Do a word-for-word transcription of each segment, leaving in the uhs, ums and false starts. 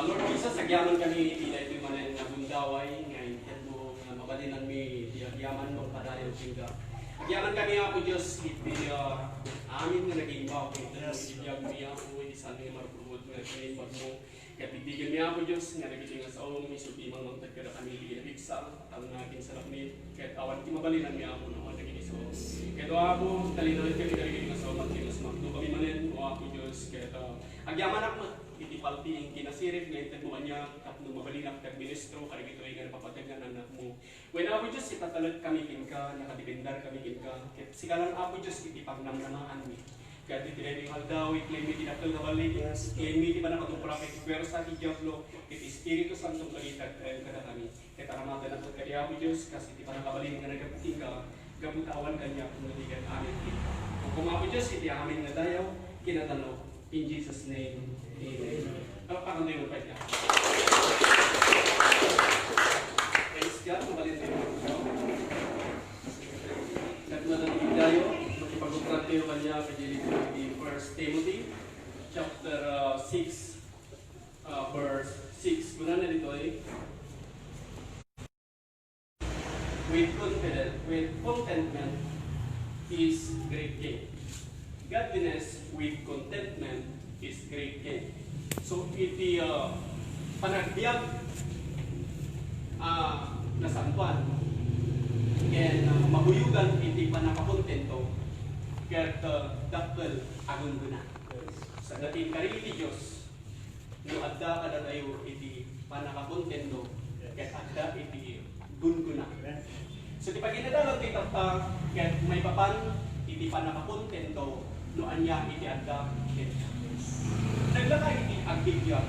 Lord Jesus, agyaman kami iti daytoy manen nga gundaway nga intedmo nga mabalinanmi iti agyaman no padayo kenka. Agyaman kami, Apo Dios, iti, ah, amin nga naging bago iti Yes. iti biag mi, Apo, iti saan nga marupurot nga kinaimbag mo. Ket bigbigen mi, Apo Dios, nga dagiti nga sao nga isu ti mangmangted kadakami iti kinapigsa, tapno kinsalakmi, ket awan ti mabalinanmi, Apo, no, dagiti sao. Ket, o Apo, talinaed kami dagiti nga sao, mati nga sumakto kami manen, o Apo Dios, ket, ah, agyamanak met iti paltiing kinasirib nga intedmo kaniak tapno mabalinak ti agministro kadagitoy nga napapateg nga anakmo. Wen, Apo Dios, itatalek kami kenka, nakadepender kami kenka, ket sika lang, Apo Dios, iti pagnamnamaanmi. Ket iti daytoy nga aldaw, iklem mi ti dakkel nga balik, Yes. iklem mi ti pannakatuprak iti puersa ti Diablo, iti Espiritu Santo nga itagtayo kadakami. Ket aramaten kadi, Apo Dios, kas iti pannakabalin nga naggapu kenka, gapu ta awan kaniak no di ket amin kenka. Hukom, Apo Dios, iti amin nga dayaw, kinatano, in Jesus' name, amen. Palakpakan tayo, Papa. Praise God, mabalin tayo. Ket madadagit tayo, makipag-uprat tayo kaniak, kadi iti First Timothy, chapter, uh, six, uh, verse six. Kunana ditoy, "With confident, with contentment is great gain. Godliness with contentment is great gain." So, iti, uh, panagbiag, uh, nasantoan, ken, uh, mabuyogan iti pannakakontento, ket, uh, dakkel a gunggona. Sa dati kari iti Dios, no adda kadatayo iti pannakakontento ket adda iti gunggona. So, ti paginadalan ti tatta ket maipapan iti pannakakontento no ania iti adda kenka. Naglaka iti agbibiag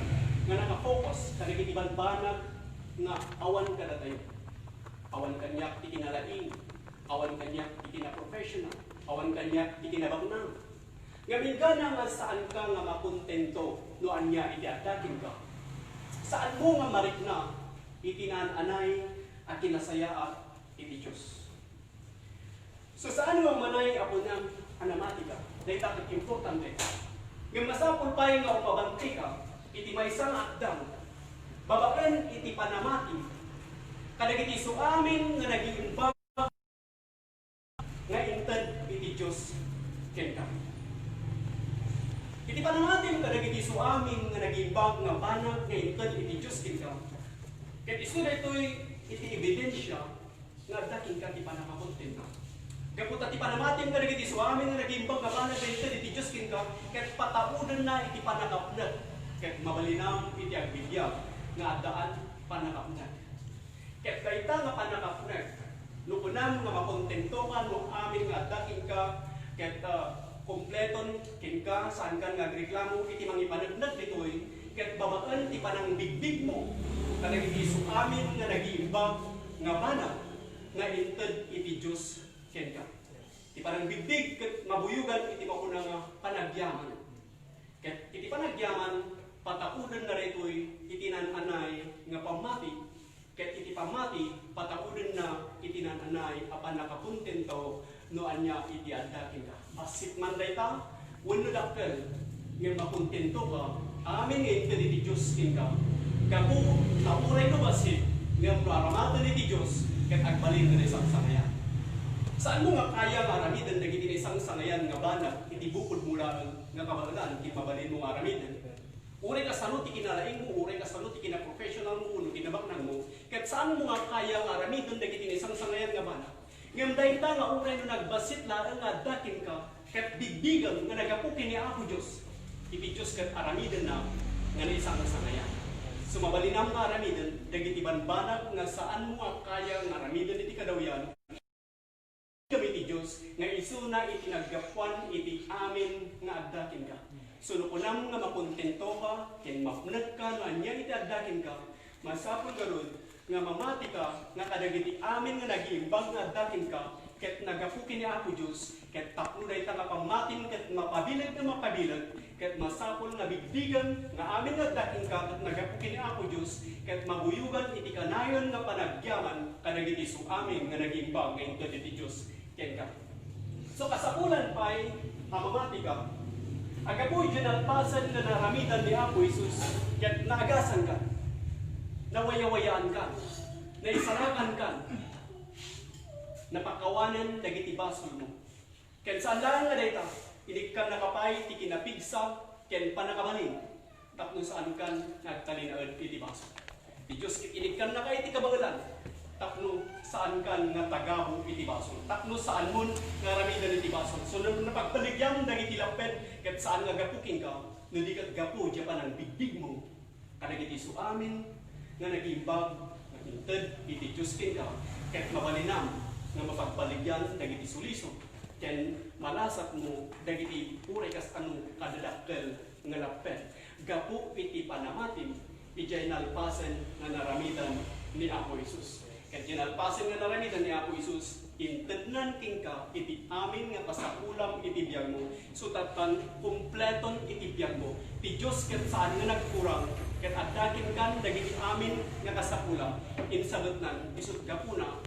nga nakafocus kadagiti banbanag nga awan kadatayo. Awan kaniak ti kinalaing, awan kaniak ti kinaprofessional, awan kaniak ti kinabaknang. Ngem inggana nga saanka nga makontento no ania iti adda kenka. Saanmo nga marikna iti naan-anay a kinasayaat iti Dios. So, saan nga umanay a kunam a namatika? Dayta ket importante. Ngem masapul pay nga umabantika iti maysa nga atdang babaen iti panamati kadagiti suamin nga nagiimbag nga inted iti Dios kenka. Iti panamatim kadagiti suamin nga nagiimbag nga banag nga inted iti Dios kenka, ket isu daytoy iti ebidensia nga adda kenka ti pannakakontento. Gapu ta ti panamatim kadagiti suamin nga nagiimbag nga banag nga inted iti Dios kenka, ket pataudenna iti pannakapnek, ket mabalinam iti agbibiag nga addaan pannakapnek. Ket dayta nga pannakapnek, no kunam nga makontentoka no amin nga adda kenka, ket, ah, kompleton kenka, saankan nga agreklamo iti mangipaneknek ditoy, ket babaen ti panangbigbigmo kadagiti suamin nga nagiimbag nga banag nga inted iti Dios kenka. Ti panangbigbig ket mabuyogan iti makuna nga panagyaman. Ket iti panagyaman, pataudenna daytoy iti naan-anay nga pammati, ket iti pammati, pataudenna iti naan-anay a pannakakontento no ania iti adda kenka. Bassit man dayta, wenno dakkel, ngem makontentoka amin nga inted iti Dios kenka. Gapu ta uray no bassit, ngem no aramaten iti Dios, ket agbalin nga naisangsangayan. Saanmo nga kaya nga aramiden dagiti naisangsangayan nga banag iti bukodmo laeng nga kabaelan ket mabalinmo nga aramiden. Uray kasano ti kinalaingmo, uray kasano ti kinaprofessionalmo, wenno kinabaknangmo, ket saanmo nga kaya nga aramiden dagiti naisangsangayan nga banag. Ngem dayta nga uray no nagbassit laeng nga adda kenka, ket bigbigem nga naggapu ken ni Apo Dios, iti Dios ket aramidenna nga naisangsangayan. So, mabalinam nga aramiden dagiti banbanag nga saanmo nga kaya nga aramiden iti kadawyan. Kami ti Dios nga isuna iti naggapuan iti amin nga adda kenka. So, no kunam nga makontentoka ken mapnekka no ania iti adda kenka, masapul ngarud nga mamatika nga kadagiti amin nga nagiimbag nga adda kenka ket naggapu ken ni Apo Dios, ket tapno dayta nga pammatim ket mapabileg nga mapabileg, ket masapul nga bigbigem nga amin nga adda kenka ket naggapu ken ni Apo Dios, ket mabuyogan iti kanayon nga panagyaman kadagiti suamin nga nagiimbag nga inted iti Dios kenka. So, kasapulan pay a mamatika, Aggapu iti nalpasen nga naaramidan ni Apo Jesus, ket naagasanka, nawayawayaanka, naisarakanka, napakawanen dagiti basolmo. Ken saan laeng nga dayta, inikkannaka pay ti kinapigsa ken pannakabalin tapno saankan nga agtalinaed iti basol. Ti Dios ket inikkannaka iti kabaelan tapno saankan nga tagabu iti basol, tapno saanmon nga aramiden iti basol. So, no napagbaligyan dagiti lapped, ket saan nga gapu kenka, no di ket gapu diay panangbigbigmo kadagiti su amin nga nagimbag nga inted iti Dios kenka, ket mabalinam nga mapagbaligyan dagiti sulisog ken malasatmo dagiti uray kasano kadadakkel nga lapped gapu iti panamatim idiay nalpasen nga naaramidan ni Apo Jesus. Ket diay nalpasen nga naaramidan ni Apo Jesus, intednan kenka iti amin nga kasapulam iti biagmo, so tapno kumpleton iti biagmo. Ti Dios ket saan nga nagkurang, ket adda kenka dagiti amin nga kasapulam. Insabetnan, isut' gapuna,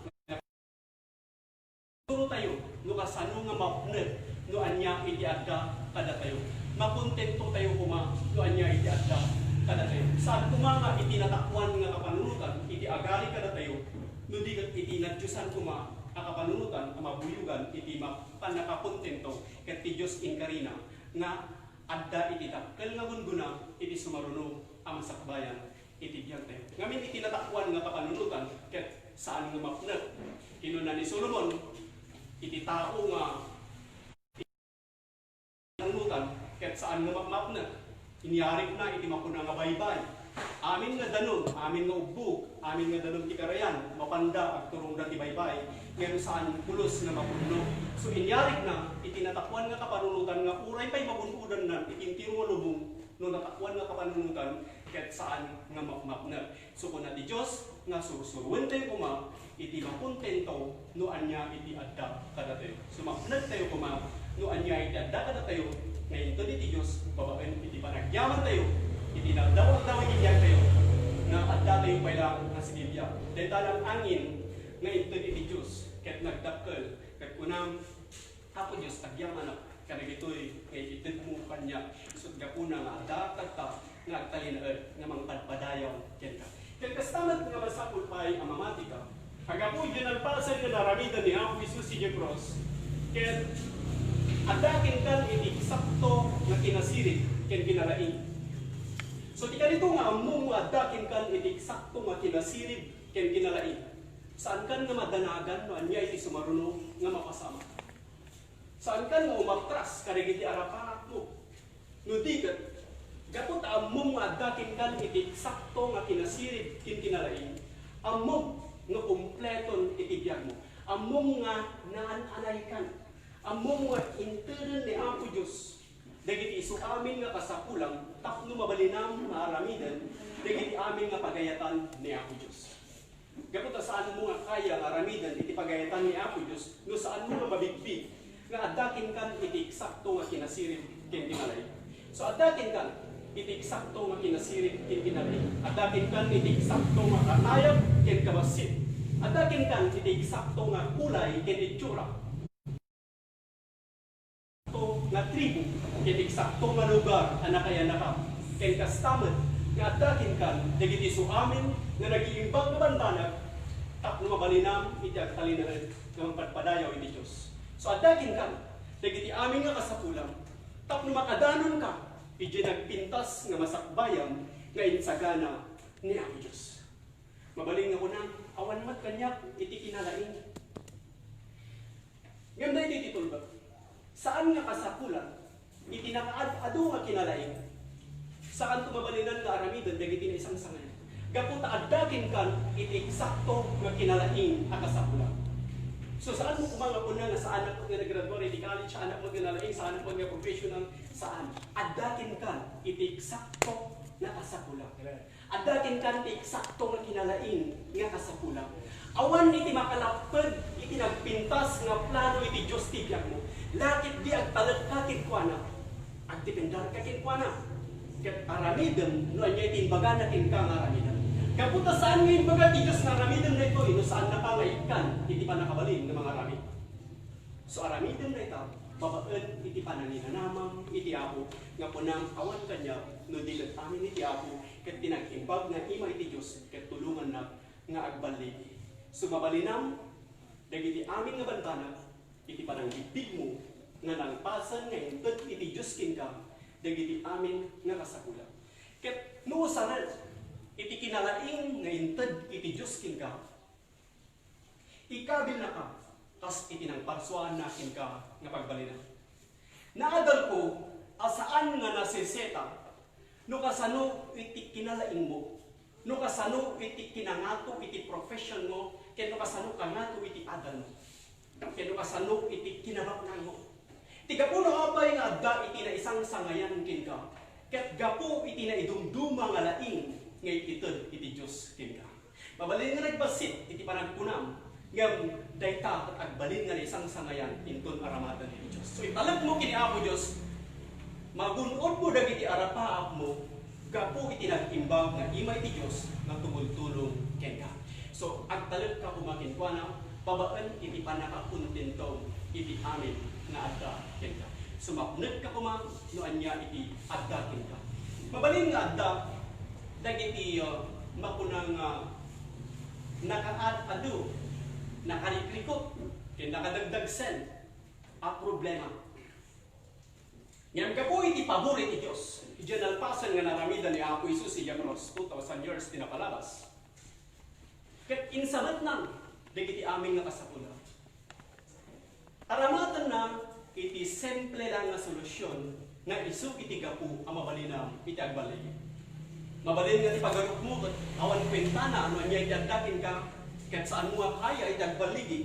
Turotayo no kasano nga mapnek no ania iti adda kadatayo. Makontento tayo koma no ania iti adda kadatayo. Saan koma nga iti natakuan nga kapanunotan iti agari kadatayo, no di ket iti nadiosan koma a kapanunotan a mabuyogan iti ma-, pannakakontento ket ti Dios inkarina nga adda iti dakkel nga gunggona iti sumaruno a masakbayan iti biagtayo. Ngamin iti natakuan nga kapanunotan, ket saan nga mapnek. Kinuna ni Solomon, iti tao nga kapanunotan, ket saan nga mapnek. Inyarikna iti makuna nga baybay. Amin nga danum, amin nga ubbog, amin nga danum ti karayan, mapanda agturongda ti baybay, ngem saan pulos nga mapudno. So, inyarikna iti natakuan nga kapanunotan nga uray pay magun-odanna iti entero nga lubong, no natakuan nga kapanunotan, ket saan nga mapmapnek. So, kuna ti Dios nga sursuroentayo koma iti makontento no ania iti adda kadatayo. So, mapnektayo koma no ania iti adda kadatayo nga inted iti Dios babaen iti panagyamantayo iti nagdaw-daw iti biagtayo nga addatayo pay laeng nga sibibiag. Dayta lang angin nga inted iti Dios ket nagdakkel ket kunam, Apo Dios, agyamanak kadagitoy nga itedmo kaniak, isut' gapuna nga adda tatta nga agtalinaed nga mangpadpadayaw kenka. Ket kasta met nga masapul pay a mamatika, aggapu iti nalpasen nga naaramidan ni Apo Jesus idiay krus, ket adda kenka iti eksakto nga kinasirib ken kinalaing. So, ti kanito nga ammom nga adda kenka iti eksakto nga kinasirib ken kinalaing, saanka nga madanagan no ania iti sumaruno nga mapasamak. Saanka nga umatras kadagiti araparatmo. No di ket, gapu ta ammom nga adda kenka iti eksakto nga kinasirib ken kinalaing, ammom nga kumpleton iti biagmo. Ammom nga naan-anaykan. Ammom nga inteden ni Apo Dios dagiti isu amin nga kasapulam tapno mabalinam nga aramiden dagiti amin nga pagayatan ni Apo Dios. Gapu ta saanmo nga kaya nga aramiden iti pagayatan ni Apo Dios no saanmo nga mabigbig nga adda kenka iti eksakto nga kinasirib ken kinalaing. So, adda kenka iti eksakto nga kinasirib ken kinalaing. Adda kenka iti eksakto nga katayab ken kabassit. Adda kenka iti eksakto nga kulay ken itsura. Eksakto nga tribu, ken eksakto nga lugar a nakayanakam, ken kasta met nga adda kenka dagiti su amin nga nagiimbag nga banbanag tapno mabalinam iti agtalinaed nga mangpadpadayaw iti Dios. So, adda kenka dagiti amin nga kasapulam tapno makadanonka idiay nagpintas nga masakbayam nga insagana ni Apo Dios. Mabalin nga kunam, awan met kaniak iti kinalaing. Ngem daytoy ti tulbek. Saan nga kasapulan iti nakaad-adu nga kinalaing. Saanto mabalinan nga aramiden dagiti naisangsangayan. Gapu ta adda kenka iti eksakto nga kinalaing a kasapulan. So, saanmo koma nga kuna nga saanak met nga naggraduar iti college, saanak met nga nalaing, saanak met nga professional, saan. Adda kenka iti eksakto nga kasapulan. Adda kenka ti eksakto nga kinalaing nga kasapulan. Awan iti makalapped iti nagpintas nga plano iti Dios ti biagmo. La ketdi agtalekka kenkuana, agdependerka kenkuana, ket aramidem no ania iti imbagana kenka nga aramidem. Gapu ta saan nga imbaga ti Dios nga aramidem daytoy no saannaka nga ikkan iti pannakabalin nga mangaramid. So, aramidem dayta Babaen iti pananginanamam iti Apo, nga kunam, awan kaniak no di ket amin iti Apo, ket ti nag-imbag nga ima iti Dios ket tulongannak nga agballigi. So, mabalinam dagiti amin nga banbanag iti panangbigbigmo nga nalpasen nga inted iti Dios kenka dagiti amin nga kasapulam. Ket no usaren iti kinalaing nga inted iti Dios kenka, ikabilnaka kas iti nangparsuaanna kenka nga pagbalinam. Naadalko a saan nga naseseta no kasano iti kinalaingmo, no kasano iti kinangato iti professionmo, ken no kasano kangato iti adalmo, ken no kasano iti kinabaknangmo. Ti gapu no apay nga adda iti naisangsangayan kenka, ket gapu iti naidumduma nga laing nga ited iti Dios kenka. Mabalin nga nagbassit iti panagkunam, ngem dayta ket agbalin nga naisangsangayan inton aramaten iti Dios. So, italekmo ken ni Apo Dios, magun-odmo dagiti arapaapmo gapu iti nag-imbag nga ima iti Dios nga tumultulong kenka. So, agtalekka koma kenkuana babaen iti pannakakontentom iti amin nga adda kenka. Sumapnetka koma no ania iti adda kenka. Mabalin nga adda dagiti, uh, makuna nga nakaad-adu, nakarikrikot, ken nakadagdagsen a problema. Ngem gapu iti pabor iti Dios, idiay nalpasen nga naramidan ni Apo Jesus idiay krus, two thousand years ti napalabas. Ket insabatna dagiti amin nga kasapulan. Aramatenna iti simple lang nga solusyon nga isu iti gapu a mabalinam iti agballigi. Mabalin nga ti pagarupmo ket awan kuentana no ania iti adda kenka, ket saanmo nga kaya iti agballigi.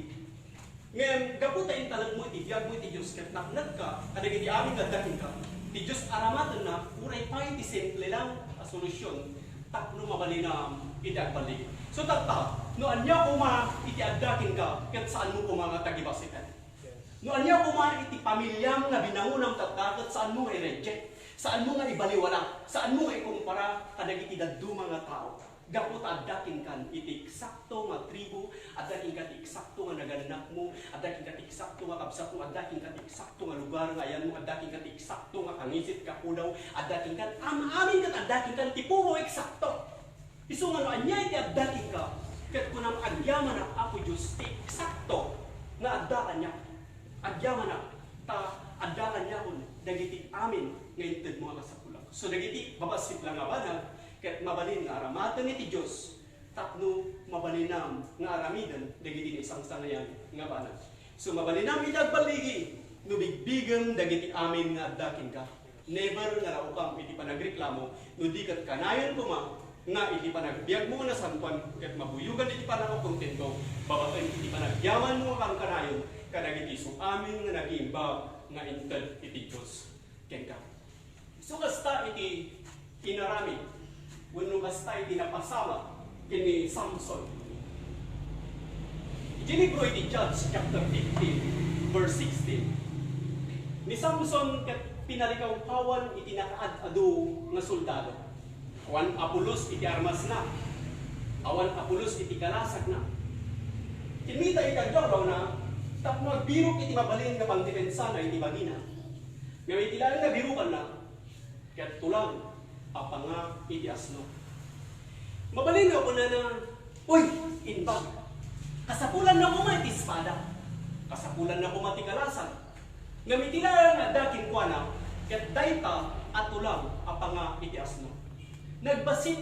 Ngem gapu ta intalekmo iti biagmo iti Dios ket napnekka kadagiti amin nga adda kenka, ti Dios aramatenna uray pay ti simple lang a solusyon tapno mabalinam iti agballigi. So, tatta, no ania koma iti adda kenka, ket saanmo koma nga tagibasikan. No ania koma iti pamiliam nga binangonam tatta, ket saanmo nga i-reject, saanmo nga ibaliwala, saanmo nga ikumpara kadagiti dadduma nga tao. Gapu ta adda kenka iti eksakto nga tribu, adda kenka ti eksakto nga nagannakmo, adda kenka ti eksakto nga kabsatmo, adda kenka ti eksakto nga lugar nga ayanmo, adda kenka ti eksakto nga kangisit, kapudaw, adda kenka am-amin ket adda kenka ti puro eksakto. Isu nga no ania iti adda kenka, ket kunam agyamanak, Apo Dios, ti eksakto nga adda kaniak. Agyamanak, ta adda kaniakon dagiti amin nga intedmo a kasapulan. So dagiti babassit lang nga banag, ket mabalin nga aramaten iti Dios, tapno mabalinam nga aramiden dagiti naisangsangayan nga banag. So, mabalinam iti agballigi no bigbigem dagiti amin nga adda kenka. Never nga raukam iti panagreklamo, no di ket kanayon koma nga iti panagbiagmo nga nasantoan ket mabuyogan iti panakakontento babaen iti panagyamanmo nga kankanayon kadagiti isu amin nga nag-iimbag nga inted iti Dios kenka. So, kasta iti inaramid wenno kasta iti napasamak ken ni Samson. Iti libro iti Judge chapter fifteen, verse sixteen, ni Samson ket pinarikawkawan iti nakaad-adu nga soldado. Awan a pulos iti armasna, awan a pulos iti kalasagna. Kimmita iti aggawgawna tapno agbirok iti mabalin nga pangdepensana iti bagina. Ngem iti laeng nga birokanna, ket tulang a panga iti asno. Mabalin nga kunana, "Uy, imbag, kasapulanna koma iti espada, kasapulanna koma ti kalasag." Ngem iti laeng nga adda kenkuana, ket dayta a tulang a panga iti asno. Nagbassit,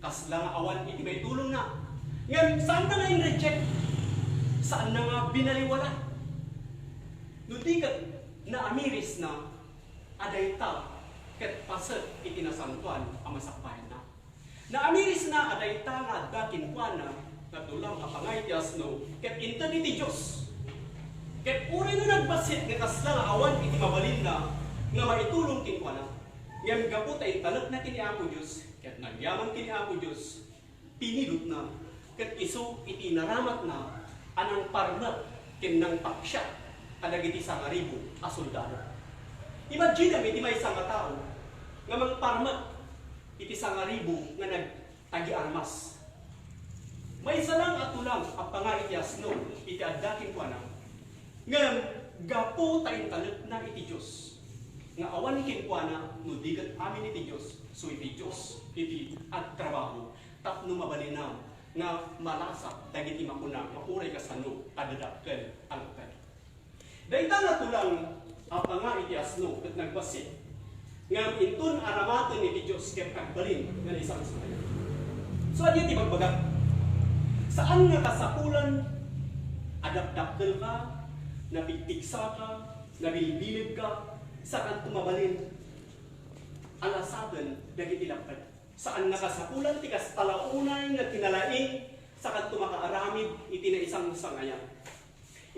kasla nga awan iti maitulongna. Ngem saanna nga in-reject, saanna nga binaliwala. No di ket naamirisna a dayta ket paset iti nasantoan a masakbayanna. Naamirisna a dayta nga adda kenkuana nga tulang a panga iti asno ket inted iti Dios. Ket uray no nagbassit nga kasla nga awan iti mabalinna nga maitulong kenkuana, ngem gapu ta intalekna ken ni Apo Dios ket nagyaman ken ni Apo Dios, pinilotna, ket isu iti naramatna a nangparmek ken nangpaksiat kadagiti sangaribu a soldado. Imaginem iti maysa nga tao nga mangparmek iti sangaribu nga nagtagiarmas. Maysa lang a tulang a panga iti asno iti adda kenkuana. Ngem, Gapu ta intalekna iti Dios nga awan kenkuana no di ket amin iti Dios, so iti Dios iti agtrabaho tapno mabalinam nga malasat dagiti makuna nga uray kasano a dadakkel a lapped. Dayta nga tulang a panga iti asno ket nagbassit, ngem inton aramaten iti Dios ket agbalin nga naisangsangayan. So, ania ti ibagbagak? Saan nga kasapulan a dakdakkelka, napigpigsaka, nabilbilegka, sakanto mabalin a lasaten dagiti lapped. Saan nga kasapulan ti kasta la unay nga kinalaing, sakanto makaaramid iti naisangsangayan.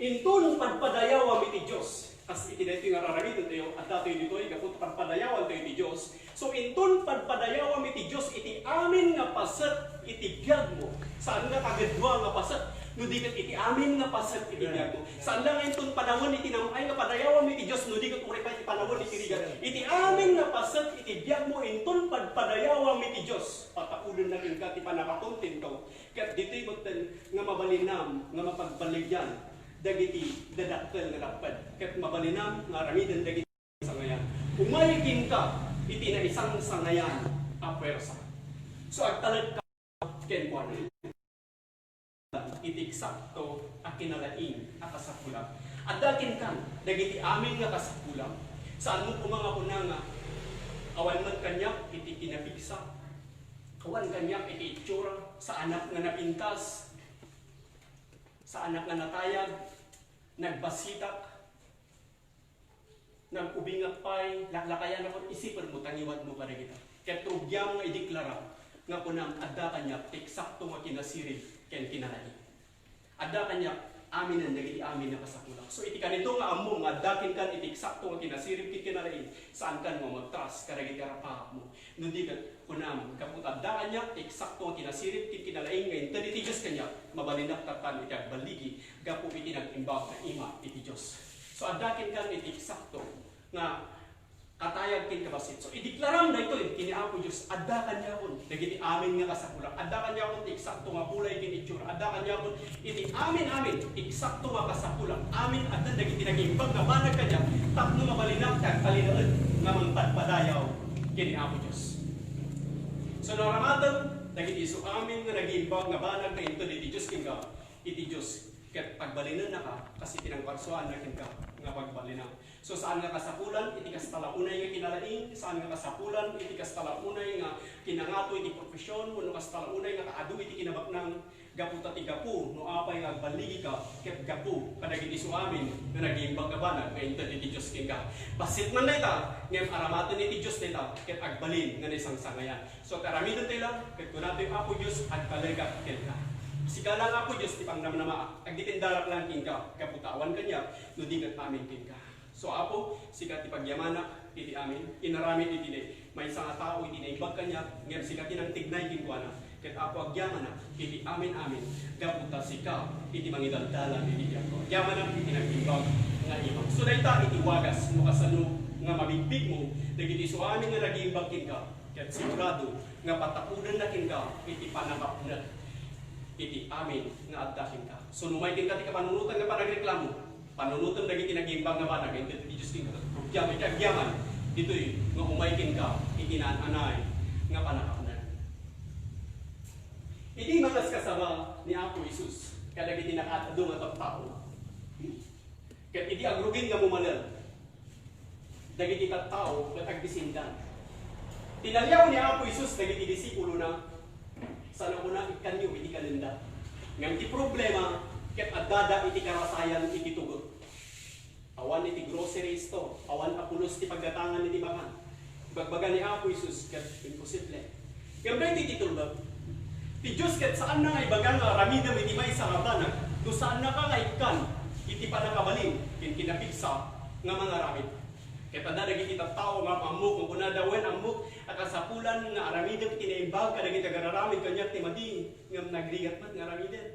Inton padpadayawam iti Dios, kas iti daytoy nga ar-aramidentayo, adda tayo ditoy gapu ta padpadayawantayo iti Dios. So, inton padpadayawam iti Dios iti amin nga paset iti biagmo, saan nga kagedua nga paset, no di ket iti amin nga paset iti biagmo. Saan la nga inton panawen iti nam-ay nga padayawam iti Dios, no di ket uray pay iti panawen iti rigat. Iti amin nga paset iti biagmo, inton padpadayawam iti Dios, pataodenna kenka ti pannakakontento. Ket ditoy metten nga mabalinam nga mapagbaligyan dagiti dadakkel nga lapped, ket mabalinam nga aramiden dagiti sangayan. Umay kenka iti naisangsangayan a puwersa. So, agtalekka kenkuana iti eksakto a kinalaing a kasapulan. Adda kenkan dagiti amin nga kasapulan. Saanmo koma nga kuna nga awan met kaniak iti kinapigsa, awan kaniak iti itsura, saanak nga napintas, saanak nga natayag, nagbassitak, nagubingak pay, laklakayanakon, isipenmo ta ngiwadmo kadagita. Ket rugiam nga ideklara nga kunam, adda kaniak ti eksakto nga kinasirib ken kinalaing. Adda kaniak aminen dagiti amin nga kasapulan. So, iti kanito nga ammom nga adda kenkan iti eksakto nga kinasirib ken kinalaing, saankan nga umagtras kadagiti arapatmo. No di ket kunam, gapu ta adda kaniak ti eksakto nga kinasirib ken kinalaing nga inted iti Dios kaniak, mabalinak tattan iti agballigi gapu iti nag-imbag nga ima iti Dios. So, adda kenkan iti eksakto nga katayag ken kabassit. So, ideklaram daytoy ken ni Apo Dios, adda kaniakon dagiti amin nga kasapulan. Adda kaniakon ti eksakto nga kulay ken itsura. Adda kaniakon iti amin-amin, eksakto nga kasapulan. Amin addan dagiti nag-imbag nga banag kaniak tapno mabalinak ti agtalinaed nga mangpadpadayaw ken ni Apo Dios. So, no aramatem dagiti isu amin nga nag-imbag nga banag nga inted iti Dios kenka, iti Dios ket pagbalinennaka kas iti nangparsuaanna kenka nga pagbalina. So, saan nga kasapulan iti kasta la unay nga kinalaing, saan nga kasapulan iti kasta la unay nga kinangato iti profesion, wenno kasta la unay nga kaadu iti kinabaknang, gapu ta ti gapu no apay nga agballigika ket gapu kadagiti isu amin nga nag-imbag nga banag nga inted iti Dios kenka. Bassit man dayta, ngem aramaten iti Dios dayta ket agbalin nga naisangsangayan. So, ti aramidentayo la, ket kunatayo, Apo Dios, agtalekak kenka. Sika lang, Apo Dios, ti pangnamnamaak. Agdipendarak lang kenka, gapu ta awan kaniak no di ket amin kenka. So, Apo, sika ti pagyamanak iti amin, inaramid iti maysa nga tao iti naimbag kaniak, ngem sika ti nangtignay kenkuana. Ket, Apo, agyamanak iti amin-amin, gapu ta sika iti mangidaldalan iti biagko. Agyamanak iti nag-imbag nga imam. So, dayta iti wagas no kasano nga mabigbigmo dagiti isu amin nga nag-iimbag kenka, ket sigurado nga pataodenna kenka iti pannakapnek iti amin nga adda kenka. So, no umay kenka ti kapanunotan nga panagreklamo, panunotem dagiti nag-iimbag nga banag nga inted ti Dios kenka. Rugiam iti agyaman ditoy nga umay kenka iti naan-anay nga pannakapnek. Idi manaskasaba ni Apo Jesus kadagiti nakaad-adu nga tattao, ket idi agrugin nga mumalem dagiti tattao ket agbisindan, tinaliaw ni Apo Jesus dagiti disipulona, sana kuna, "Ikkanyo iti kanenda." Ngem ti problema, ket addada iti karasayan iti tugot. Awan iti grocery store, awan a pulos ti paggatangan iti makan. Ibagbaga ni Apo Jesus ket imposible. Ngem daytoy ti tulbab. Ti Dios ket saanna nga ibaga nga aramidem iti maysa nga banag no saannaka nga ikkan iti pannakabalin ken kinapigsa nga mangaramid. Ket adda dagiti tattao nga ammok nga kunada, "Wen, ammok a kasapulan nga aramidek ti naimbag kadagiti agar-aramid kaniak ti madi," ngem nagrigat met nga aramiden.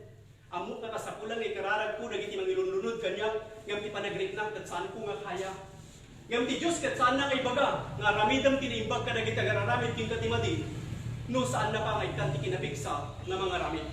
Ammok nga kasapulan nga ikararagko dagiti mangilunlunod kaniak, ngem ti panagriknak ket saanko nga kaya. Ngem ti Dios ket saanna nga ibaga nga aramidem ti naimbag kadagiti agar-aramid kenka ti madi, no saannaka nga ikkan ti kinapigsa nga mangaramid.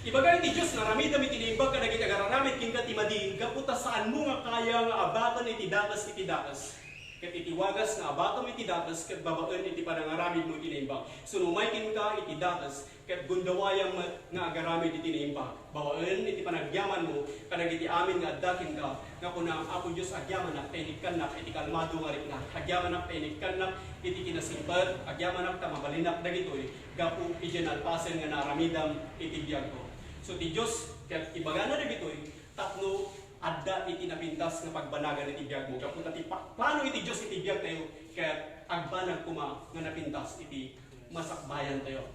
Ibaga iti Dios nga aramidem iti naimbag kadagiti agararamid kenka ti madi, gapu ta saanmo nga kaya nga abaken iti dakes iti dakes. Ket iti wagas nga abakem iti dakes ket babaen iti panangaramidmo iti naimbag. So, no umay kenka iti dakes, ket gundawayam met nga agaramid iti naimbag. Babaen iti panagyamanmo kadagiti amin nga adda kenka, nga kunam, Apo Dios, agyamanak ta inikkannak iti kalmado nga rikna. Agyamanak ta inikkannak iti kinasingpet. Agyamanak ta mabalinnak dagitoy gapu iti nalpasen nga naaramidam iti biagko. So, ti Dios ket ibagana dagitoy tapno adda iti napintas nga pagbanagan iti biagmo. Gapu ta ti pa-, plano iti Dios iti biagtayo, ket agbanag koma nga napintas iti masakbayantayo.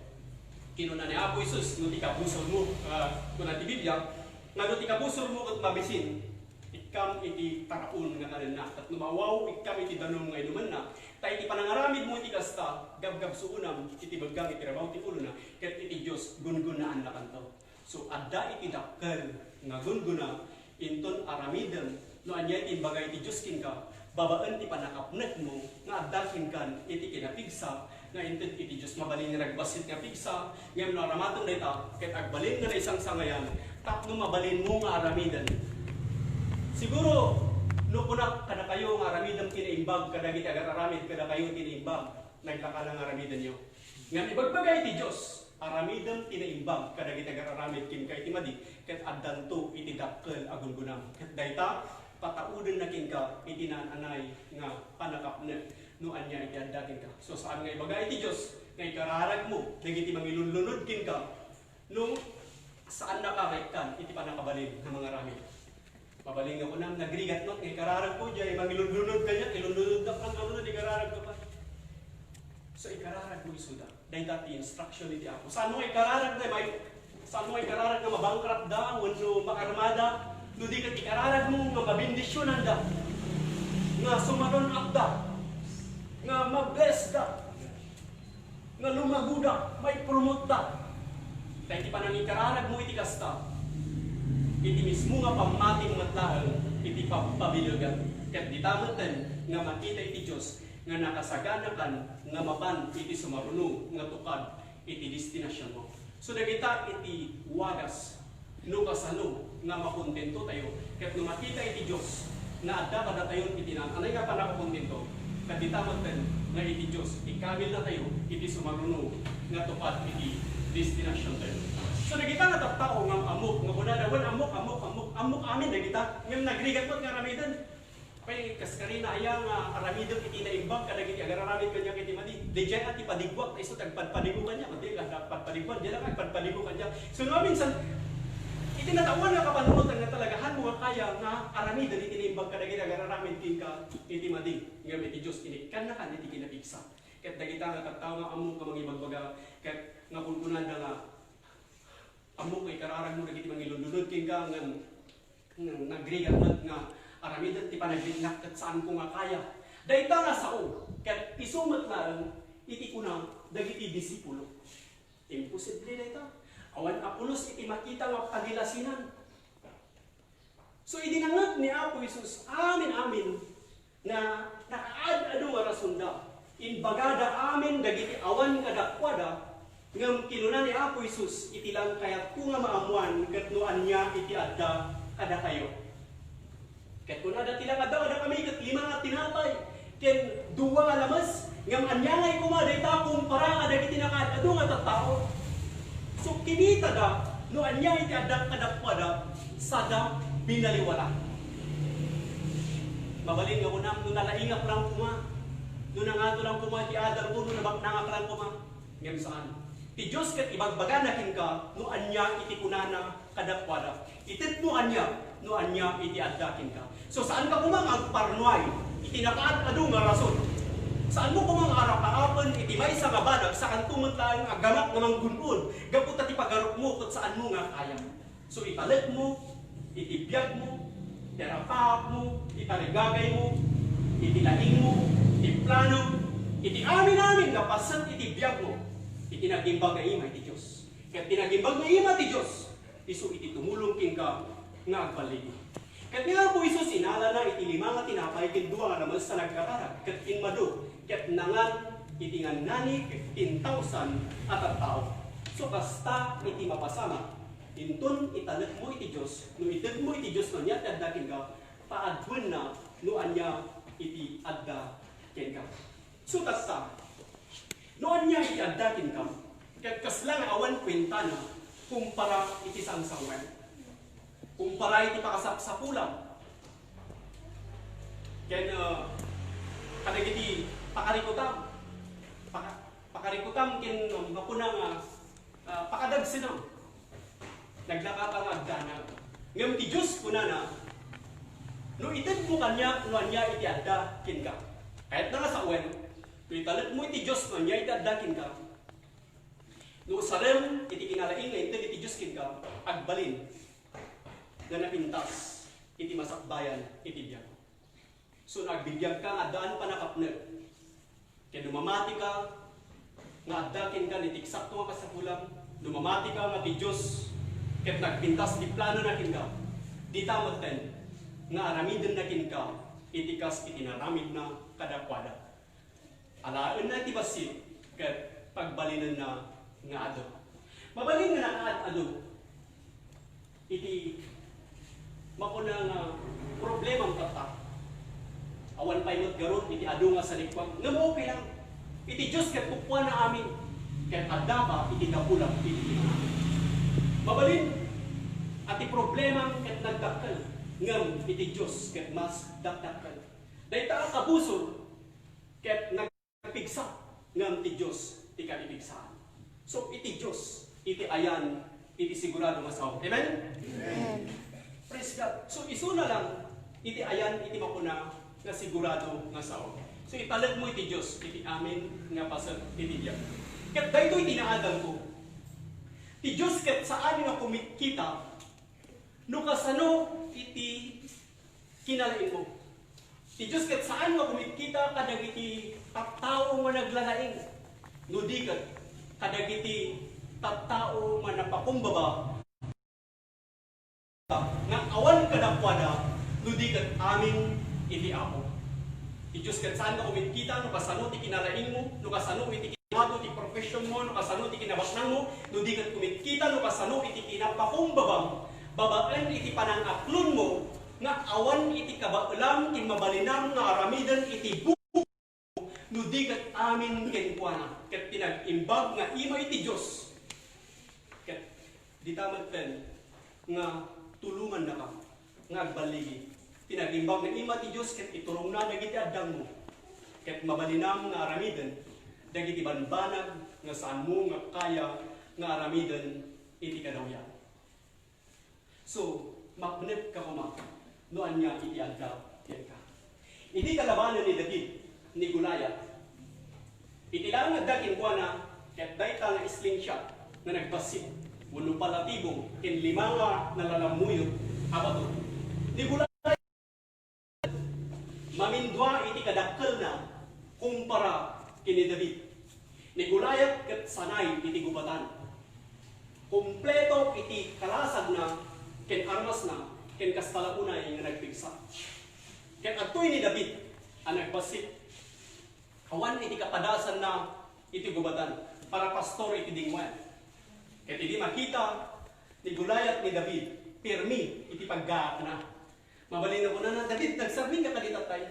Kinuna ni Apo Jesus, "No ti kabusormo," ah, kuna ti Biblia, nga, "No ti kabusormo ket mabisin, ikkam iti taraon nga kanenna, ket no maawaw, ikkam iti danum nga inumenna. Ta iti panangaramidmo iti kasta, gabgabsuonam iti beggang iti rabaw ti ulona, ket iti Dios gungunaannakanto." So, adda iti dakkel nga gungguna, inton aramidem no ania iti imbaga iti Dios kenka, babaen ti pannakapnekmo nga adda kenkan iti kinapigsa nga inted iti Dios. Mabalin nga nagbassit nga pigsa, ngem no aramatem dayta, ket agbalin nga naisangsangayan tapno mabalinmo nga aramiden. Siguro, no kunak kadakayo nga aramidem ti naimbag kadagiti agararamid kadakayo ti naimbag, naglakala nga aramidenyo. Ngem ibagbaga iti Dios, aramidem ti naimbag kadagiti agararamid kenka iti madi, ket addanto iti dakkel a gunggunam. Ket dayta, pataudenna kenka iti naan-anay nga pannakapnek no ania iti adda kenka. So, saan nga ibaga iti Dios nga ikararagmo dagiti mangilunlunod kenka no saannaka nga ikkan iti pannakabalin nga mangaramid. Mabalin nga kunam, nagrigat met nga ikararagko, diay mangilunlunod kaniak, ilunlunodnak lang, ngarud, ikararagko pa. So, ikararagmo isuda. Dayta ti instruction iti Apo. Saan mo nga ikararag, may, saan mo nga ikararag nga mabankrupt da, wenno maarmada, no di ket ikararagmo nga mabendisionanda, nga sumaron-up da, nga ma-bless da, nga lumagoda, maipromote da. Ta iti panangikararagmo iti kasta, iti mismo nga pammatim met laeng iti pagpabilegan. Ket dita metten nga makita iti Dios nga nakasaganakan nga mapan iti sumaruno nga tukad iti destinasionmo. So, dagita iti wagas no kasano nga makontento tayo, ket no makita iti Dios nga adda kadatayon iti naan-anay nga pannakakontento, ket dita metten nga iti Dios ikamilna tayo iti sumaruno nga tukad iti destinasiontayo. So, dagita nga tattao nga ammok, nga kunada, "Wen, ammok, ammok, ammok, ammok amin dagita," ngem nagrigat met nga aramiden. Pay, kas karina aya nga aramidek iti naimbag kadagiti agararamid kaniak iti madi. Diay a ti padiguak, ta isu ti agpadpadigo kaniak, madi, agpadpadigoan, diay la agpadpadigo kaniak. So, no, minsan, iti natawan nga kapanunotan nga talagahanmo nga kaya nga aramiden iti naimbag kadagiti agararamid kenka iti madi. Ngem iti Dios, inikkannakan iti kinapigsa. Ket dagita nga tattao nga ammok nga mangibagbaga, ket nga kunkunada nga, "Ammok nga ikararagmo dagiti mangilunlunod kenka, ngem, ngem nagrigat met nga aramiden ti panagliknak ket saanko nga kaya." Dayta nga sao, ket isu met laeng iti kuna dagiti disipulo. Imposible dayta. Awan a pulos iti makita nga pagilasinan. So, idi nangngeg ni Apo Jesus amin-amin nga nakaad-adu nga rasonda, imbagada amin dagiti awan kadakuada, ngem kinuna ni Apo Jesus, "Iti lang kayatko nga maammoan ket no ania iti adda kadakayo." Ket kunada, "Ti lang adda kadakami ket lima nga tinapay ken dua nga lames, ngem aniangay koma dayta kumpara kadagiti nakaad-adu nga tattao?" So, kinitada no ania iti adda kadakuada, sada binaliwala. Mabalin nga kunam, no nalaingak lang koma, no nangato lang koma ti adalko, no nabaknangak lang koma. Ngem saan. Ti Dios ket ibagbagana kenka no ania iti kunana kadakuada. Ited no ania, no ania iti adda kenka. So, saanka koma nga agparnuay iti nakaad-adu nga rason. Saanmo koma nga arap-arapen iti maysa nga banag, saanto met laeng nga gamak nga manggun-od gapu ta ti pagarupmo ket saanmo nga kaya. So, italekmo iti biagmo, ti arap-arapmo, ti tarigagaymo, iti laingmo, ti plano, iti amin-amin nga paset iti biagmo, iti nagimbag nga ima iti Dios. Ket ti nagimbag nga ima ti Dios, isu iti tumulong kenka nga agballigo. Ket ni Apo Jesus inalana iti lima nga tinapay ken dua nga lames a nagkararag, ket inmado, ket nangan iti ngannani fifteen thousand a tattao. So, kasta iti mapasamak Inton italekmo iti Dios, no itedmo iti Dios no ania ti adda kenka, paaduenna no ania iti adda kenka. So, tatta, no ania iti adda kenka, ket kasla nga awan kuentana kumpara iti sangsangoan, kumpara iti pakasapsapulam, ken, ah, kadagiti pakarikutam, paka-, pakarikutam ken, ah, makuna nga, ah, pakadagsenam. Naglakata nga agdanag. Ngem ti Dios kunana, no itedmo kaniak no ania iti adda kenka. Kayatna nga sawen, no italekmo iti Dios no ania iti adda kenka, no usarem iti kinalaing nga inted iti Dios kenka, agbalin nga napintas iti masakbayan iti biag. So, no agbibiagka nga addaan pannakapnek, ken no mamatika nga adda kenka iti eksakto nga kasapulam, no mamatika nga ti Dios ket nagpintas ti planona kenka, dita metten nga aramidenna kenka iti kas iti naramidna kadakuada. Alaenna iti bassit ket pagbalinenna nga adu. Mabalin nga nakaad-adu iti makuna nga problemam tatta. Awan pay met garud iti adu nga sanikua. Ngem okay lang. Iti Dios ket kukuana amin. Ket addaka iti dapulam iti kinaamin. Mabalin a ti problemam ket nagdakkel. Ngem iti Dios ket mas dakdakkel. Dayta a kabusor ket nag- pigsa, ngem ti Dios ti kapipigsaan. So, iti Dios, iti ayan, iti sigurado nga sao. Amen? Amen. Praise God. So, isuna lang, iti ayan, iti makuna nga sigurado nga sao. So, italekmo iti Dios, iti amin nga paset, iti biag. Ket daytoy ti naadalko. Ti Dios ket saan nga kumitkita no kasano iti kinalaingmo. Ti Dios ket saan nga kumitkita kadagiti tattao nga naglalaing, no di ket kadagiti tattao nga napakumbaba nga awan kadakuada, no di ket amin iti Apo. Ti Dios ket saan nga kumitkita no kasano ti kinalaingmo, no kasano iti kinado ti professionmo, no kasano ti kinabaknangmo, no di ket kumitkita no kasano iti kinapakumbabam babaen iti panangaklonmo nga awan iti kabaelam ken mabalinam nga aramiden iti buok no di ket amin kenkuana, ket ti nag-imbag nga ima iti Dios. Ket dita metten nga tulongannaka nga agballigi. Ti nag-imbag nga ima ti Dios ket iturongna dagiti addangmo, ket mabalinam nga aramiden dagiti banbanag nga saanmo nga kaya nga aramiden iti kadawyan. So, mapnek ka koma no ania iti adda kenka. Idi kalabanen ni David ni Goliat, iti laeng adda kenkuana ket dayta nga slingshot nga nagbassit wenno palatibong ken lima nga nalalammuyot a bato. Ni Goliat mamindua iti kadakkelna kumpara ken ni David. Ni Goliat ket sanay iti gubatan. Kompleto iti kalasagna ken armasna ken kasta la unay nga nagpigsa. Ket adtoy ni David a nagbassit. Awan iti kapadasanna iti gubatan, para pastor iti dinguan. Ket idi makita ni Goliat ni David, pirmi iti paggaakna. Mabalin a kunana, "David, nagsarminka kadi tatay?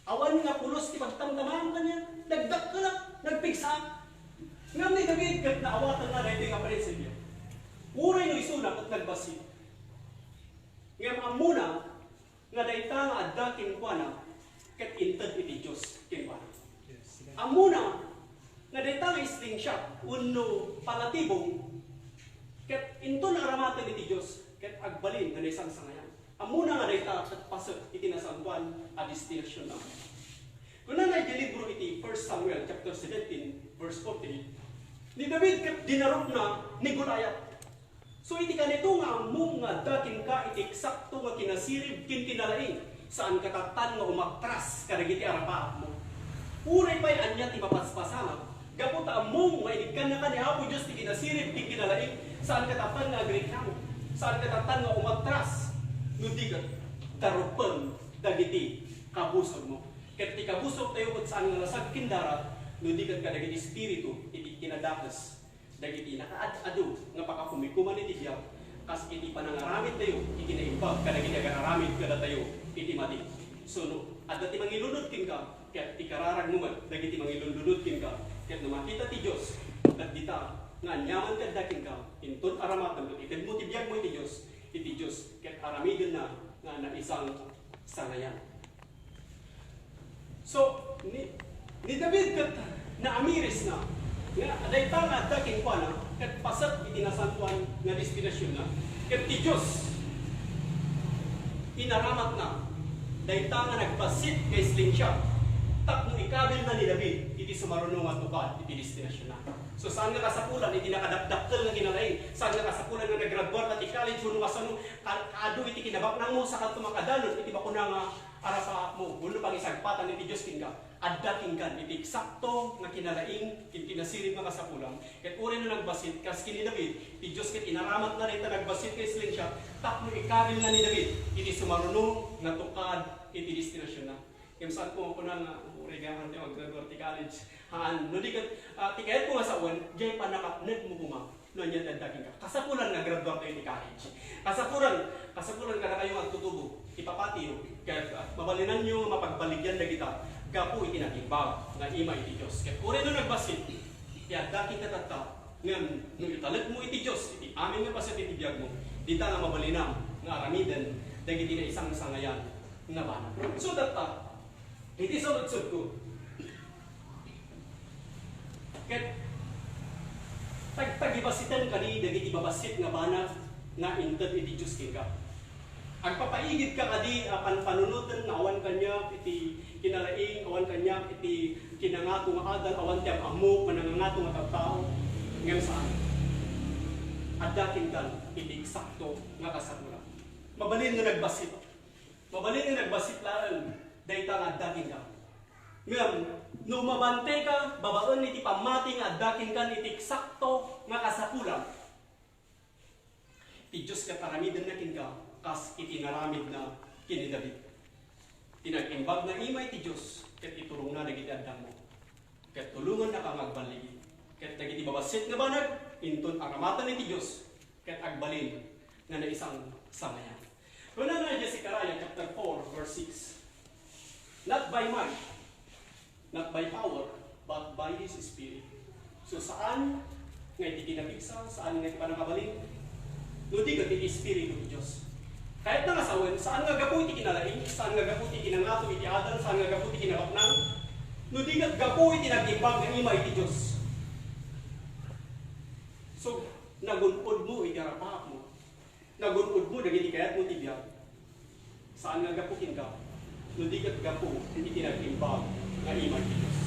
Awan nga pulos ti pagtamtamam kaniak, nagdakkelak, nagpigsaak." Ngem ni David ket naawatanna daytoy nga prinsipio. Uray no isuna ket nagbassit. Ngem ammona nga dayta nga adda kenkuana ket inted iti Dios kenkuana. Ammona nga dayta nga slingshot wenno palatibong ket inton aramaten iti Dios ket agbalin nga naisangsangayan. Ammona nga dayta ket paset iti nasantoan a destinasyon na. Kunana iti libro iti First Samuel chapter seventeen, verse forty-eight, "Ni David ket dinarupna ni Goliat." So, iti kanito nga ammom nga adda kenka iti eksakto nga kinasirib ken kinalaing, saanka tattan nga umatras kadagiti arapaapmo. Uray pay ania ti mapaspasamak, gapu ta ammom nga inikkannaka ni Apo Dios ti kinasirib ken kinalaing, saanka tattan nga agreklamo, saanka tattan nga umatras, no di ket darupen dagiti kabusormo. Ket ti kabusortayo ket saan nga lasag ken dara, no di ket kadagiti espiritu iti kinadakes. dagiti nakaad-adu nga pakakumikuman iti biag, kas iti panangaramidtayo iti naimbag kadagiti agar-aramid kadatayo iti madi. So, no adda ti mangilunod kenka, ket ikararagmo met dagiti mangilunlunod kenka, ket no makita ti Dios, ket dita nga aniaman ti adda kenka, inton aramatem ket itedmo ti biagmo iti Dios, iti Dios ket aramidenna nga naisangsangayan. So, ni, ni David ket naamirisna nga dayta nga adda kenkuana ket paset iti nasantoan nga destinasionna, ket ti Dios inaramatna dayta nga nagbassit nga isling siya tapno ikabilna ni David iti sumaruno nga tukad iti destinasionna. So, saan nga kasapulan iti nakadakdakkel nga kinalaing, saan nga kasapulan nga nagraduarka ti college wenno kasano, ka-, kaadu iti kinabaknangmo, saka makadalon iti bakuna nga arapaapmo wenno pangisagpatan iti Dios kenka. Adda kenkan iti eksakto nga kinalaing iti nasirib nga kasapulan. Ket uray no nagbassit, kas ken ni David, ti Dios ket inaramatna dayta nagbassit nga isling siya tapno ikabilna ni David iti sumaruno nga tukad iti destinasionna. Ngem saan ko kuna nga, "Uray gayam ti maggraduar ti college." Haan, no di ket, ah, ti kayatko nga sawen, diay pannakapnekmo koma no ania ti adda kenka. Kasapulan nga graduartayo ti college. Kasapulan, kasapulan kadakayo nga agtutubo, ipapatiyo, ket, ah, mabalinanyo nga mapagbaligyan dagita gapu iti nag-imbag nga ima iti Dios. Ket uray no nagbassit ti adda kenka tatta, ngem no italekmo iti Dios iti amin nga paset iti biagmo, dita nga mabalinam nga aramiden dagiti naisangsangayan nga banag. So, tatta, iti saludsodko, ket tagtagibassiten kadi dagiti babassit nga banag nga inted iti Dios kenka? Agpapaigidka kadi a panpanunoten nga awan kaniak iti kinalaing, awan kaniak iti kinangato nga adal, awan ti am-ammok nga nangangato nga tattao? Ngem saan. Adda kenkan iti eksakto nga kasapulan. Mabalin nga nagbassit. Mabalin nga nagbassit laeng dayta nga adda kenka. Ngem, no umabanteka babaen iti pammati nga adda kenkan iti eksakto nga kasapulan, ti Dios ket aramidenna kenka kas iti naramidna ken ni David. Ti nag-imbag nga ima iti Dios ket iturongna dagiti addangmo. Ket tulongannaka nga agballigi. Ket dagiti babassit nga banag, inton aramaten iti Dios, ket agbalin nga naisangsangayan. Kunana idiay Zechariah chapter four, verse six, "Not by might, not by power, but by His Spirit." So, saan nga iti kinapigsa, saan nga iti pannakabalin, no di ket iti Espiritu ti Dios. Kayatna nga sawen, saan nga gapu iti kinalaing, saan nga gapu iti kinangato iti adal, saan nga gapu iti kinabaknang, no di ket gapu iti nag-imbag nga ima iti Dios. So, nagun-odmo iti arapaapmo. Nagun-odmo dagiti kayatmo ti biag. Saan nga gapu kenka, no di ket gapu iti nag-imbag nga ima iti Dios.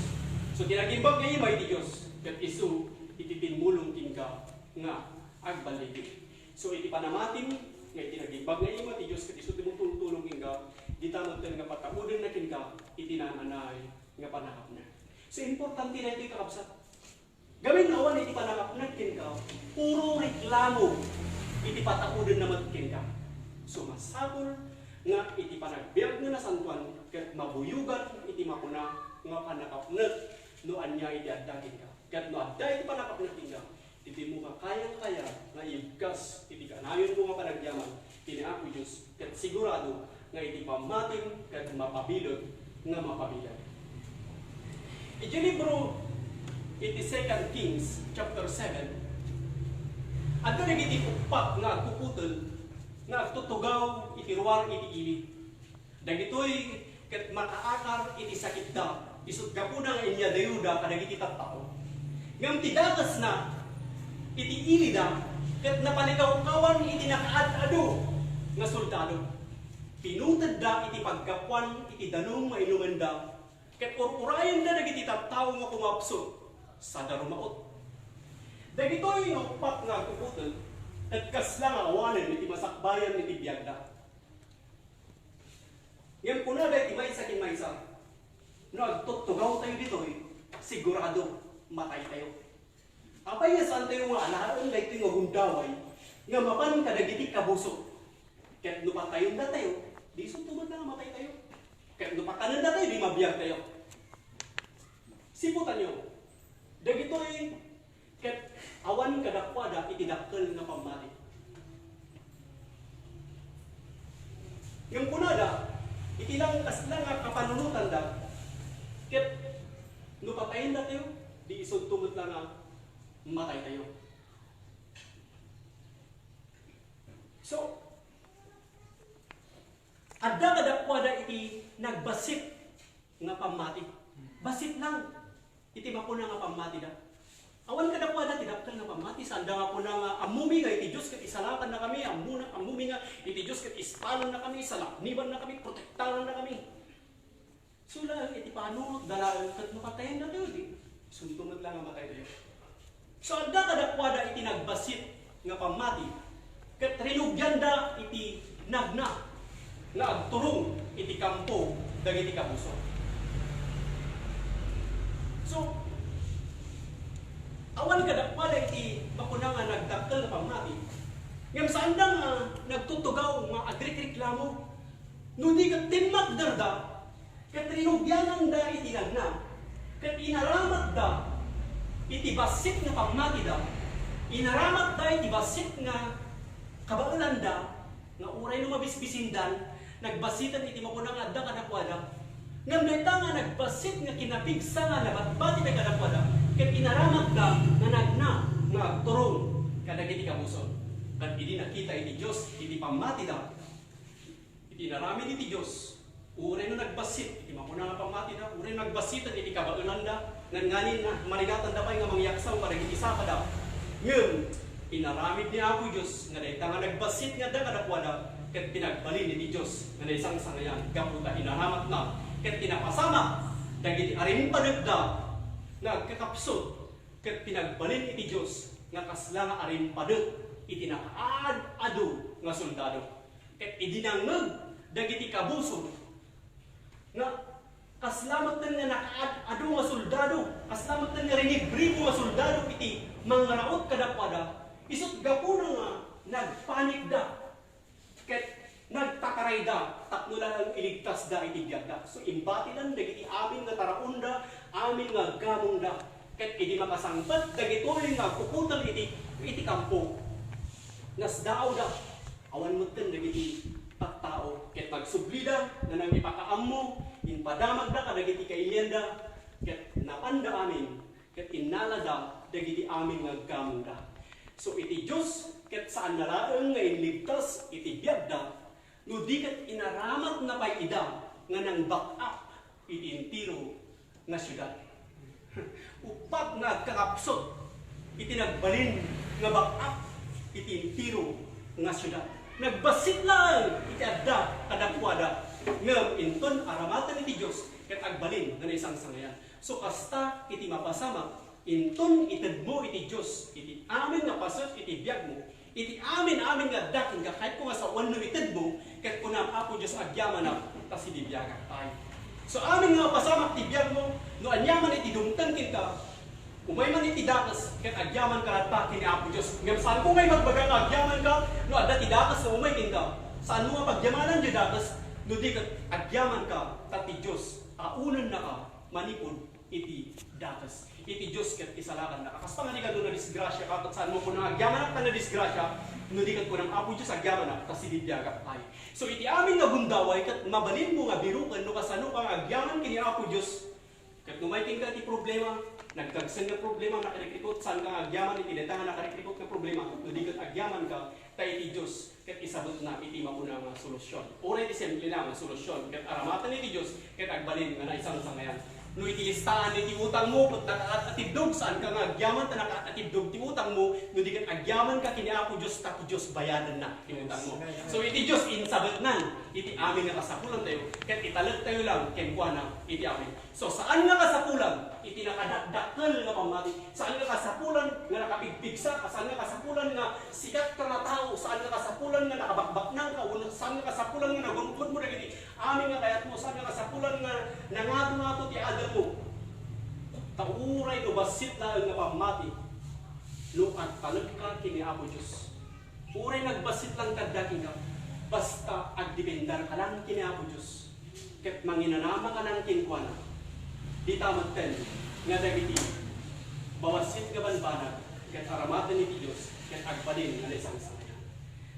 So, ti nag-imbag nga ima iti Dios, ket isu iti timmulong kenka nga agballigi. So, iti panamatim nga iti nag-imbag nga ima ti Dios, ket isu ti mutultulong kenka, dita metten nga pataudenna kenka iti naan-anay nga pannakapnek. So, importante daytoy, kakabsat. Gamin no awan iti pannakapnek kenka, puro reklamo iti pataudenna met kenka. So, masapul nga iti panagbiag nga nasantoan ket mabuyogan iti makuna nga pannakapnek no ania iti adda kenka. Ket no adda iti pannakapnek kenka, iti mo kakayangkaya nga ibkas iti kanayonmo nga panagyaman ken ni Apo Dios, ket sigurado nga iti pammatim ket mapabileg nga mapabileg. Iti libro iti Second Kings chapter seven, adda dagiti uppat nga agkukutel nga agtutugaw iti ruar iti ili. Dagitoy ket makaakar iti sakitda, isut' gapuna nga inyadayoda kadagiti tattao. Ngem ti dakesna iti ilida ket napalikawkawan iti nakaad-adu nga soldado. Pinutedda iti paggapuan iti danum nga inumenda, ket ur-urayenda dagiti tattao nga kumapsut, sada rumaot. Dagitoy nga uppat nga agkukutel, ket kasla nga awanen iti masakbayan iti biagda. Ngem kunada iti maysa ken maysa, "No agtuttugawtayo ditoy, sigurado mataytayo." Apay nga saantayo nga alaen daytoy nga gundaway nga mapan kadagiti kabuso? Ket no patayendatayo, di isu met nga mataytayo. Ket no pakanendatayo, di mabiagtayo. Siputanyo, dagitoy ket awan kadakuada iti dakkel nga pammati. Ngem kunada, iti lang kasla nga kapanunotanda, ket no patayendatayo, di isunto met la nga mataytayo. So, adda kadakuada iti nagbassit nga pammati. Bassit lang iti makuna nga pammatida. Awan kadakuada ti dakkel nga pammati, saanda nga kuna nga, "Ammomi nga iti Dios ket isalakannakami, ammona, ammomi nga iti Dios ket ispalannakami, salaknibannakami, protektarannakami." Sulaen iti panunotda laeng ket no patayendatayo, di isunto met la nga mataytayo. So, adda kadakuada iti nagbassit nga pammati, ket rinugianda iti nagna nga agturong iti kampo dagiti kabuso. So, awan kadakuada iti makuna nga nagdakkel nga pammati, ngem saanda nga nagtutugaw nga agrikreklamo, no di ket timmakderda, ket rinugiananda iti nagna, ket inaramatda iti bassit nga pammatida, inaramatda iti bassit nga kabaelanda, nga uray no mabisbisindan, nagbassiten iti makuna nga adda kadakuada. Ngem dayta nga nagbassit nga kinapigsa nga nabatbati pay kadakuada, ket inaramatda nga nagna nga agturong kadagiti kabuson. Ket idi nakita iti Dios iti pammatida, iti inaramid iti Dios, uray no nagbassit iti makuna nga pammatida, uray no nagbassiten iti kabaelanda, ngan nganin, marigatanda pay nga mangyaksaw kadagiti sapada. Ngem inaramid ni Apo Dios nga dayta nga nagbassit nga adda kadakuada, ket pinagbalin iti Dios nga naisangsangayan gapu ta inaramatna ket pinapasamak dagiti arimpadekda nga agkakapsut, ket pinagbalin iti Dios nga kasla nga arimpadek iti nakaad-adu nga soldado. Ket idi nangngeg dagiti kabuso nga kasla metten nga nakaad-adu nga soldado, kasla metten nga rinibribo nga soldado iti mangraut kadakuada, isut' gapuna nga nagpanikda ket nagtatarayda tapno laeng iligtasda iti biagda. So, imbatidan dagiti amin nga taraonda, amin nga aggamongda. Ket idi makasangpet dagitoy nga agkukutel iti, iti kampo, nasdaawda. Awan metten dagiti tattao ket nagsublida nga nangipakaammo, impadamagda kadagiti kailianda, ket napanda amin, ket innalada dagiti amin nga aggamongda. So, iti Dios ket saanna laeng nga inligtas iti biagda, no di ket inaramatna pay ida nga nang-back up iti entero nga siudad. Uppat nga agkakapsut iti nagbalin nga back up iti entero nga siudad. Nagbassit laeng iti adda kadakuada, ngem inton aramaten iti Dios ket agbalin nga naisangsangayan. So, kasta iti mapasamak, inton itedmo iti Dios iti amin nga paset iti biagmo, iti amin-amin nga adda kenka, kahit ko nga sawen no itedmo, ket kunam, "Apo Dios, agyamanak, ta sibibiagak pay." So, amin nga mapasamak ti biagmo, no aniaman iti dumteng kenka, umay man iti dakes, ket agyamanka latta ken ni Apo Dios. Ngem saanko nga ibagbaga nga agyamanka no adda ti dakes nga umay kenka. Saanmo nga pagyamanan ti dakes no di ket agyamanka, ta ti Dios aunennaka manipud iti dakes. Iti Dios ket isalakannaka. Kasta nga di kano nadisgrasiaka, ket saanmo kunam nga agyamanak ta nadisgrasia, no di ket kunam, "Apo Dios, agyamanak, ta sibibiagak pay." So, iti amin nga gundaway, ket mabalinmo nga biroken no kasanoka nga agyaman ken ni Apo Dios. Ket no umay kenka iti problema, nagkagsen nga problema, nakarikrikot, saanka nga agyaman iti dayta nga nakarikrikot nga problema, no di ket agyamanka, ta iti Dios ket isabetna iti makuna nga solusyon. Uray ti simple la nga solusyon, ket aramaten iti Dios, ket agbalin nga naisangsangayan. No iti listaan iti utangmo, ket nakaat-atiddog, saanka nga agyaman ta nakaat-atiddog ti utangmo, no di ket agyamanka ken ni Apo Dios, ta ti Dios bayadenna ti utangmo. So, iti Dios insabetnan iti amin nga kasapulantayo, ket italektayo lang kenkuana iti amin. So, saan nga kasapulan iti nakadakdakkel nga pammati. Saan nga kasapulan nga nakapigpigsa ka. Saan nga kasapulan nga sikat ka nga tao. Saan nga kasapulan nga nakabakbaknang ka. Wenno saan nga kasapulan nga nagunkodmo dagiti amin nga kayatmo. Saan nga kasapulan nga nangato-ngato ti adelmo. Ta uray no bassit laeng nga pammati, no agtalek ka ken ni Apo Dios. Uray nagbassit lang ti adda kenka, basta agdependar ka lang ken ni Apo Dios, ket manginanama ka lang kenkuana. Dita metten nga dagiti mabassit nga banbanag, Ket aramaten iti Dios, ket agbalin nga naisangsangayan.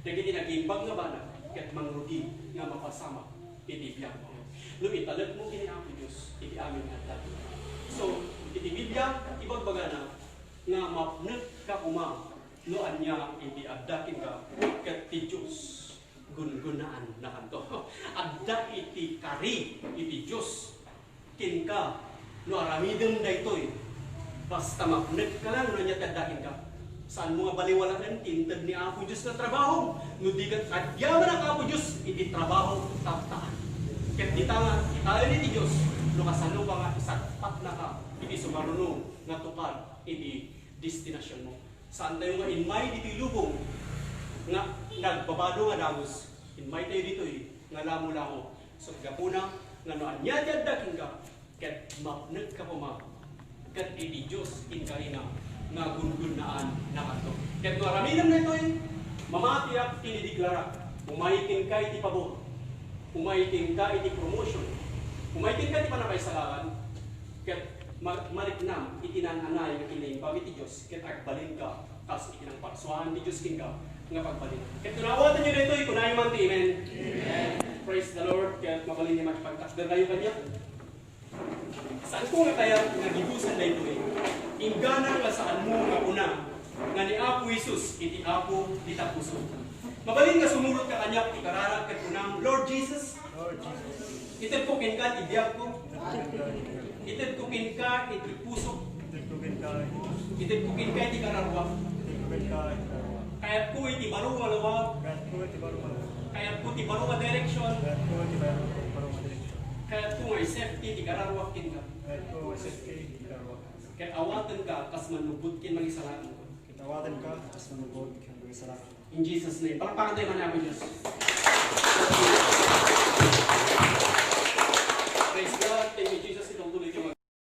Dagiti nagimbag nga banag, ket mangrugi nga mapasamak iti biagmo. No italekmo ken ni Apo Dios iti amin nga adda. So, iti Biblia, ibagbagana nga mapnekka koma no ania iti adda kenka, ket ti Dios gungunnaannakanto. Adda iti kari iti Dios kenka no aramidem daytoy. Basta mapnekka lang no ania ti adda kenka. Saanmo nga baliwalaen ti inted ni Apo Dios nga trabaho. No di ket agyamanak Apo Dios iti trabaho, taptaan. Ket dita nga, kitaen iti Dios no kasano ka nga isagpatnaka iti sumaruno nga tukar iti destinasionmo. Saantayo nga immay ditoy lubong nga nagbabado nga dagus. Immaytayo ditoy nga lamolamo. So, gapuna nga no ania ti adda kenka, ket mapnekka koma, ket iti Dios inkarina nga gungunnaannakanto. Ket no aramidem daytoy, mamatiak ken ideklarak, umay kenka iti pabor, umay kenka iti promotion, umay kenka iti pannakaisalakan, ket ma-, mariknam iti naan-anay nga kinaimbag iti Dios, ket agbalinka kas iti nangparsuaan ti Dios kenka nga pagbalin. Ket no naawatanyo daytoy, kunayo man ti amen. Amen. Praise the Lord. Ket mabalin nga makipagtakderkayo kaniak. Saanko nga kayat nga gibusan daytoy? Inggana nga saanmo nga kuna nga ni Apo Jesus iti Apo dita puso. Mabalin nga sumurotka kaniak ti kararag ket kunam, Lord Jesus, Lord Jesus, itedko kenka ti biagko. Itedko kenka iti pusok. Itedko kenka iti pusok. Itedko kenka iti kararuak. Itedko kenka iti kararuak. Kayatko iti baro nga lawag. Kayatko iti baro nga lawag. Kayatko iti baro nga direksyon. Kayatko iti baro, baro nga direksyon. Kayatko nga i-safety ti kararuak kenka. Kayatko nga i-safety ti kararuak. Ket awatenka kas mannubbot ken mangisalakanko. Ket awatenka kas mannubbot ken mangisalakan. In Jesus' name. Palakpakan tayo man ni Apo Diyos. Praise God. Thank you, Jesus.